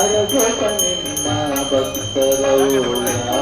ಹರಗೊಪ ನಿನ್ನ ಭಕ್ತರ ಉಲ್ಲಾಸ.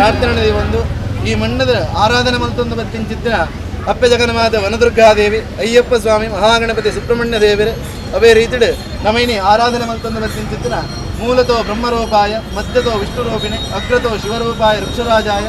ಪ್ರಾರ್ಥನೆ ಒಂದು ಈ ಮಣ್ಣದ ಆರಾಧನೆ ಮಲ್ತೊಂದು ಬತ್ತಿಂಚಿತ್ತಿನ ಅಪ್ಪೆ ಜಗನ್ಮಾತ ವನದುರ್ಗಾದೇವಿ ಅಯ್ಯಪ್ಪ ಸ್ವಾಮಿ ಮಹಾಗಣಪತಿ ಸುಬ್ರಹ್ಮಣ್ಯ ದೇವರು ಅವೇ ರೀತಿಡು ನಮೈನಿ ಆರಾಧನೆ ಮಲ್ತೊಂದು ಬತ್ತಿಂಚಿತ್ತಿನ ಮೂಲತೋ ಬ್ರಹ್ಮರೂಪಾಯ ಮಧ್ಯತೋ ವಿಷ್ಣುರೂಪಿಣಿ ಅಗ್ರತೋ ಶಿವರೂಪಾಯ ವೃಕ್ಷರಾಜಾಯ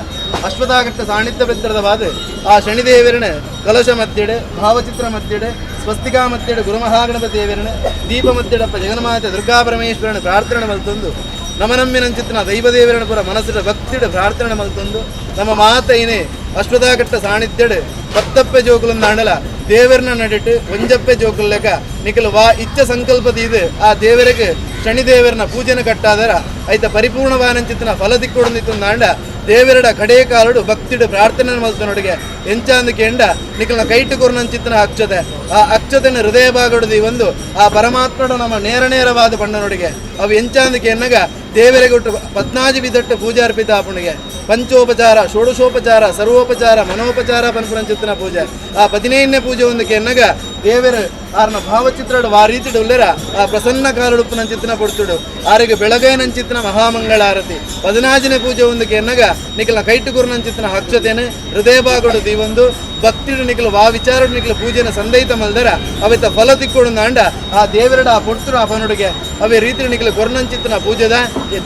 ಅಶ್ವಥಾಘಟ್ಟ ಸಾನ್ನಿಧ್ಯ ಬೆತ್ತರದವಾದ ಆ ಶನಿದೇವರನ ಕಲಶ ಮಧ್ಯಡೆ ಭಾವಚಿತ್ರ ಮಧ್ಯಡೆ ಸ್ವಸ್ತಿಕಾ ಮಧ್ಯಡೆ ಗುರುಮಹಾಗಣಪತಿ ದೇವರನ ದೀಪ ಮಧ್ಯಡಪ್ಪ ಜಗನ್ಮಾತೆ ದುರ್ಗಾ ಪರಮೇಶ್ವರನ ಪ್ರಾರ್ಥನೆ ಮಲ್ತೊಂದು ನಮನಮ್ಮಿನಂಚಿತ್ತಿನ ದೈವದೇವರನ ಪುರ ಮನಸ್ಸಿಡ ಭಕ್ತಿಡ ಪ್ರಾರ್ಥನೆ ಮಲ್ತೊಂದು ನಮ್ಮ ಮಾತೈನೆ ಅಶ್ವಥಾಘಟ್ಟ ಸಾನ್ನಿಧ್ಯಡು ಪತ್ತಪ್ಪೆ ಜೋಕುಲಂದಾಂಡಲ ದೇವರನ ನಡಿಟ್ಟು ಒಂಜಪ್ಪೆ ಜೋಕುಲ್ ಲೆಕ್ಕ ನಿಖಲು ವಾ ಇಚ್ಛ ಸಂಕಲ್ಪ ಇದು ಆ ದೇವರಿಗೆ ಶನಿದೇವರನ ಪೂಜೆನ ಕಟ್ಟಾದರ ಐತ ಪರಿಪೂರ್ಣವಾನಂಚಿತ್ತಿನ ಫಲ ದಿಕ್ಕೊಡೊಂದಿತ್ತುಂದಾಂಡ ದೇವರಡ ಕಡೇ ಕಾಲಡು ಭಕ್ತಿಡು ಪ್ರಾರ್ಥನೆ ಮಲ್ತನೊಡಿಗೆ ಎಂಚಾಂದು ಕೆಂಡ ನಿಖಲ್ನ ಕೈಟು ಕೊರ್ನಂಚಿತ್ತಿನ ಅಕ್ಷತೆ ಆ ಅಕ್ಷತೆನ ಹೃದಯ ಭಾಗಡುದಿ ಒಂದು ಆ ಪರಮಾತ್ಮಡು ನಮ್ಮ ನೇರ ನೇರವಾದ ಬಣ್ಣನೊಡಿಗೆ ಅವು ಎಂಚಾಂದು ಕೆನ್ನಗ ದೇವರಿಗೆ ಒಟ್ಟು ಪದ್ನಾಜಿ ವಿಧಟ್ಟು ಪೂಜಾರ್ಪಿತ ಆಪುಣಿಗೆ ಪಂಚೋಪಚಾರ ಷೋಡಶೋಪಚಾರ ಸರ್ವೋಪಚಾರ ಮನೋಪಚಾರ ಪನ್ಪುರಂಚಿತ್ತಿನ ಪೂಜೆ ಆ 15ನೇ ಪೂಜೆ ಒಂದು ಕೆನ್ನಗ ದೇವರು ಆರ್ನ ಭಾವಚಿತ್ರಡು ಆ ರೀತಿಡು ಉಲ್ಲೆರ ಆ ಪ್ರಸನ್ನ ಕಾಲುಡುಪ್ಪುನಂಚಿತ್ತಿನ ಪೊಡ್ತುಡು ಆರಿಗೆ ಬೆಳಗೈನಂಚಿತ್ತಿನ ಮಹಾಮಂಗಳಾರತಿ 14ನೇ ಪೂಜೆ ಒಂದು ಕೆನ್ನಗ ನಿಖಲ್ನ ಕೈಟುಕುರ್ನಂಚಿತ್ತಿನ ಅಕ್ಷತೆನೆ ಹೃದಯ ಭಾಗಡು ದೀವೊಂದು ಭಕ್ತಿಡು ನಿಖಲು ವಾ ವಿಚಾರಡು ನಿಖಲು ಪೂಜೆನ ಸಂದೈತ ಮಲ್ದರ ಅವೆತ ಫಲ ತಿಕ್ಕೊಡು ಅಂಡ ಆ ದೇವರಡ ಆ ಪೊಡ್ತುಡು ಆ ಪನುಡುಗೆ ಅವೇ ರೀತಿ ನಿಖಲು ಕೊರ್ನಂಚಿತ್ತಿನ ಪೂಜೆದ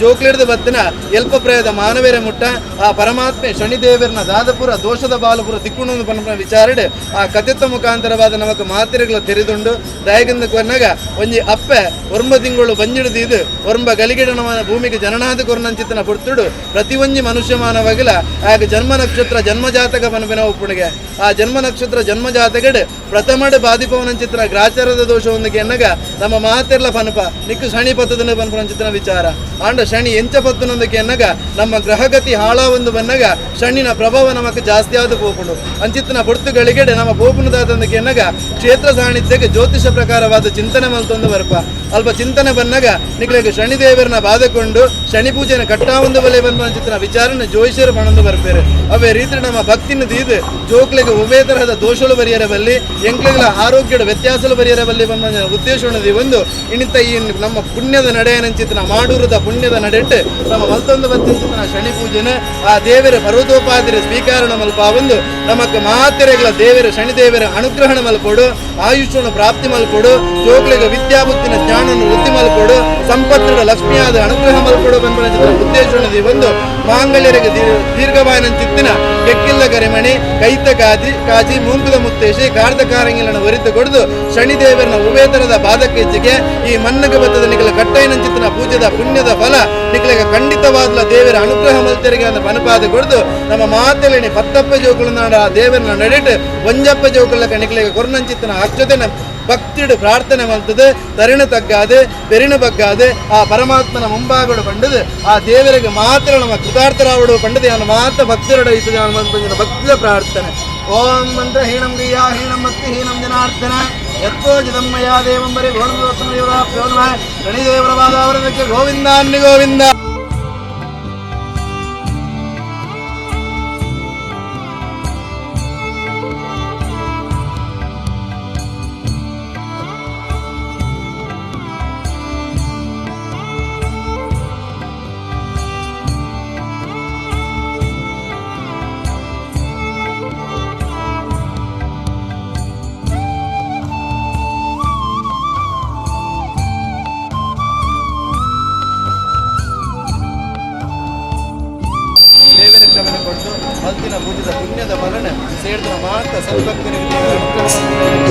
ಜೋಕ್ಲಿಡ್ದು ಬತ್ತಿನ ಎಲ್ಪ ಪ್ರಯದ ಮಾನವೇರ ಮುಟ್ಟ ಆ ಪರಮಾತ್ಮೆ ಶನಿದೇವರನ ದಾದಪುರ ದೋಷದ ಬಾಲಪುರ ತಿಕ್ಕುಂಡು ಪನ್ಪುನ ವಿಚಾರಡು ಆ ಕಥೆತ್ತ ಮುಖಾಂತರವಾದ ನಮಕ್ ಮಾತಿರೆಗಳ ತೆರೆದುಂಡು ದಯಗಂದ ಕೊರ್ನಗ ಒಂಜಿ ಅಪ್ಪೆ ಒರ್ಂಬ ತಿಂಗಳು ಬಂಜಿಡ್ದು ಒರ್ಂಬ ಗಲಿಗಿಡ ನಮ್ಮ ಭೂಮಿಗೆ ಜನನಾದ ಕೊರ್ನಂಚಿತ್ತನ ಪೊರ್ತುಡು ಪ್ರತಿ ಒಂಜಿ ಮನುಷ್ಯ ಮಾನವಗಲ ಆಗ ಜನ್ಮ ನಕ್ಷತ್ರ ಜನ್ಮ ಜಾತಕ ಪನ್ಪಿನ ಒಪ್ಪುಣಿಗೆ ಆ ಜನ್ಮ ನಕ್ಷತ್ರ ಜನ್ಮ ಜಾತಕಡ್ ಪ್ರಥಮಡ್ ಬಾಧಿಪವನಂಚಿತ್ರ ಗ್ರಾಚಾರದ ದೋಷ ಒಂದಕ್ಕೆ ಎನ್ನಗ ನಮ್ಮ ಮಾತೆರ್ಲ ಪನಪ ನಿಕ್ಕು ಶನಿ ಪತ್ತದನ ಪನ್ಪುನಂಚಿತ್ತಿನ ವಿಚಾರ ಆಂಡ ಶನಿ ಎಂಚ ಪತ್ತನೊಂದಕ್ಕೆ ಎನ್ನಗ ನಮ್ಮ ಗ್ರಹಗತಿ ಹಾಳ ಒಂದು ಬನ್ನಗ ಶನಿನ ಪ್ರಭಾವ ನಮಕ್ ಜಾಸ್ತಿ ಆದ ಪೋಪುಂಡು ಅಂಚಿತ್ತಿನ ಪೊರ್ತುಗಳಿಗೆಡೆ ನಮ್ಮ ಪೋಪುನದಾತಂದಕ್ಕೆ ಎನ್ನಗ ಕ್ಷೇತ್ರ ಸಾನ್ನಿಧ್ಯಕ್ಕೆ ಜ್ಯೋತಿಷ ಪ್ರಕಾರವಾದ ಚಿಂತನೆ ಮಲ್ತೊಂದು ಬರ್ಪ ಅಲ್ಪ ಚಿಂತನೆ ಬನ್ನಗ ನಿಕ್ಲೆಗ್ ಶನಿದೇವರನ್ನ ಬಾಧಕೊಂಡು ಶನಿ ಪೂಜೆನ ಕಟ್ಟಾವೊಂದು ಬಲೆ ಬನ್ಪುನಂಚಿತ್ತಿನ ವಿಚಾರನ ಜೋಯಿಷರು ಪಣೊಂದು ಬರ್ಪೇರು ಅವೇ ರೀತಿ ನಮ್ಮ ಭಕ್ತಿನ ದೀದು ಜೋಕ್ಲೆಗ್ ಒವ್ವೇ ತರಹದ ದೋಷಗಳು ಬರಿಯರ ಬಲ್ಲಿ ಎಂಕ್ಲೆಗಳ ಆರೋಗ್ಯದ ವ್ಯತ್ಯಾಸಗಳು ಬರಿಯರ ಬಲ್ಲಿ ಬಂದ ಉದ್ದೇಶ ಒಂದು ಇನ್ನಿಂತ ಈ ನಮ್ಮ ಪುಣ್ಯದ ನಡೆಯನಂಚಿತ್ತಿನ ಮಾಡೂರದ ಪುಣ್ಯದ ನಡೆಟ್ಟು ನಮ್ಮ ಮಲ್ತೊಂದು ಬತ್ತಿಂಚಿತ್ತಿನ ಶನಿ ಪೂಜೆನ ಆ ದೇವರ ಪರ್ವತೋಪಾದಿರ ಸ್ವೀಕಾರಣ ಮಲ್ಪ ಒಂದು ನಮಕ್ ಮಾತೆರೆಗಳ ದೇವರ ಶನಿದೇವರ ಅನುಗ್ರಹಣ ಮಲ್ಪೋಡು ಆಯುಷ್ಯವನ್ನು ಪ್ರಾಪ್ತಿ ಮಲ್ಪೋಡು ಜೋಕ್ಲೆಗ್ ವಿದ್ಯಾಬುದ್ಧಿನ ಜ್ಞಾನವನ್ನು ವೃದ್ಧಿ ಮಲ್ಪೋಡು ಸಂಪತ್ತಿನ ಲಕ್ಷ್ಮಿಯಾದ ಅನುಗ್ರಹ ಮಲ್ಪೋಡು ಬಂದ ಉದ್ದೇಶ ಒಂದು ಮಾಂಗಲ್ಯರಿಗೆ ದೀರ್ಘವಾಯನಂಚಿತ್ತಿನ ಕೆಕ್ಕಿಲ್ಲ ಕರಿಮಣಿ ಕೈತ ಕಾಜಿ ಕಾಜಿ ಮೂಂಕುದ ಮುತ್ತೇಶಿ ಕಾರ್ದ ಕಾರಂಗಿಲನ ಒರಿತು ಕೊಡುದು ಶನಿದೇವರನ ಉಭಯತರದ ಬಾಧಕೆಜ್ಜಿಗೆ ಈ ಮನ್ನಗ ಬತ್ತದ ನಿಖಲ ಕಟ್ಟೈನಂಚಿತ್ತಿನ ಪೂಜೆದ ಪುಣ್ಯದ ಫಲ ನಿಖಲಿಗೆ ಖಂಡಿತವಾದ ದೇವರ ಅನುಗ್ರಹ ಮಲ್ತೆರಿಗೆ ಅಂದ ಪನಪಾದ ಕೊಡುದು ನಮ್ಮ ಮಾತೆಲೆಣಿ ಪತ್ತಪ್ಪ ಜೋಕುಲನ ಆ ದೇವರನ್ನ ನಡೆಟ್ಟು ಒಂಜಪ್ಪ ಜೋಕುಲ ನಿಖಲಿಗೆ ಕೊರ್ನಂಚಿತ್ತಿನ ಅಕ್ಷತೆನ ಭಕ್ತಿಡು ಪ್ರಾರ್ಥನೆ ಮಲ್ತದು ತರಿಣ ತಗ್ಗಾದು ಬೆರಿಣ ಬಗ್ಗಾದು ಆ ಪರಮಾತ್ಮನ ಮುಂಭಾಗಡು ಪಂಡದು ಆ ದೇವರಿಗೆ ಮಾತ್ರ ನಮ್ಮ ಕೃತಾರ್ಥರಾವಡು ಪಂಡದು ಅವನ ಮಾತ್ರ ಭಕ್ತರಡ ಇತ್ತು ಭಕ್ತಿಯ ಪ್ರಾರ್ಥನೆ. ಓಂ ಮಂತ್ರಹೀನಂ ಕ್ರಿಯಾಹೀನಂ ಭಕ್ತಿಹೀನಂ ಜನಾರ್ದನ ಯತ್ಪೂಜಿತಂ ಮಯಾ ದೇವಂ ಪರಿಪೂರ್ಣೋತ್ತಮ ನಮಃ. ಶನಿದೇವರ ಪಾದಾವರದಕ್ಕೆ ಗೋವಿಂದಾನ್ನಿ ಗೋವಿಂದ. ದೇವರ ಕ್ಷಮನೆ ಕೊಟ್ಟು ಮಲ್ತಿನ ಪೂಜಿತ ಪುಣ್ಯದ ಫಲನ ಸೇರ್ದನ ಮಾತ ಸದ್ಭಕ್ತರಿಗೆ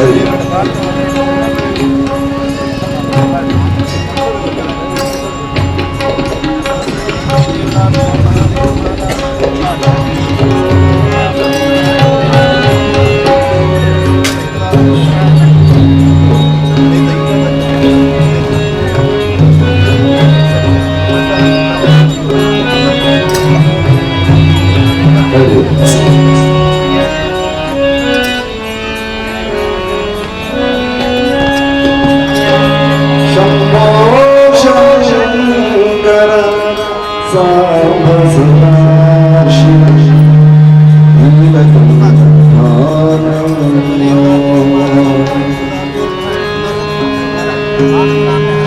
ದೇವರ ಪ್ರಾರ್ಥನೆ. ಶಂಭೋ ಶಂಕರ ಸಾಂಬ ಸದಾಶಿವ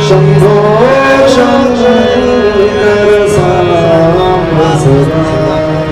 ಶಂಭೋ ಶಂಕರ ಸಾಂಬ ಸದಾಶಿವ.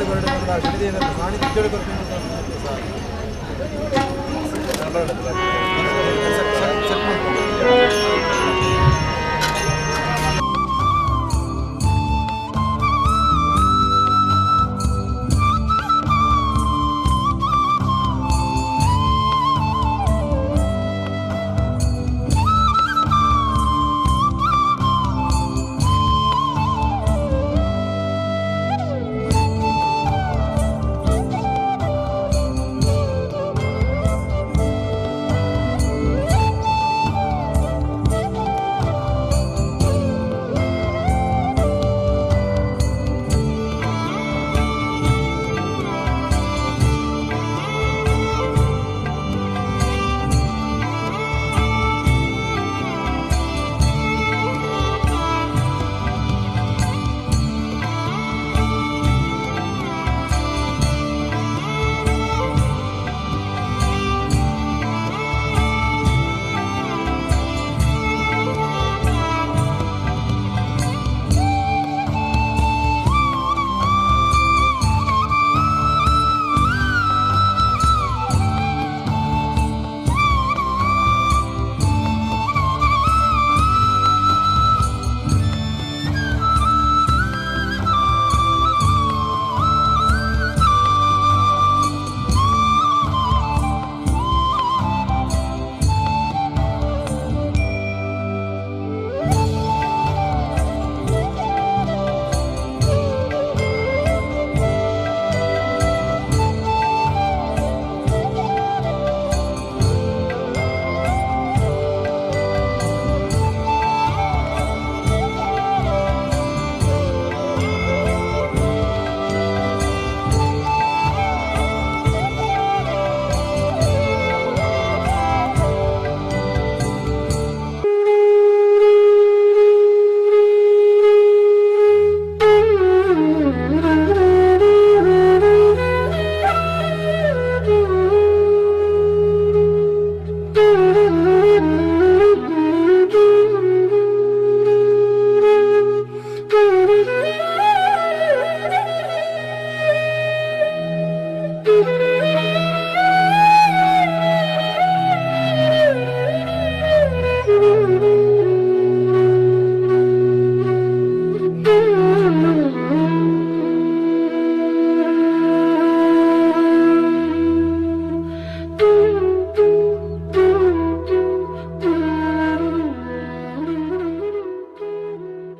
ಕೊರಡು ಶನಿದೇವರ ಸಾನ್ನಿಧ್ಯ ಕೊರ್ಪಿನ.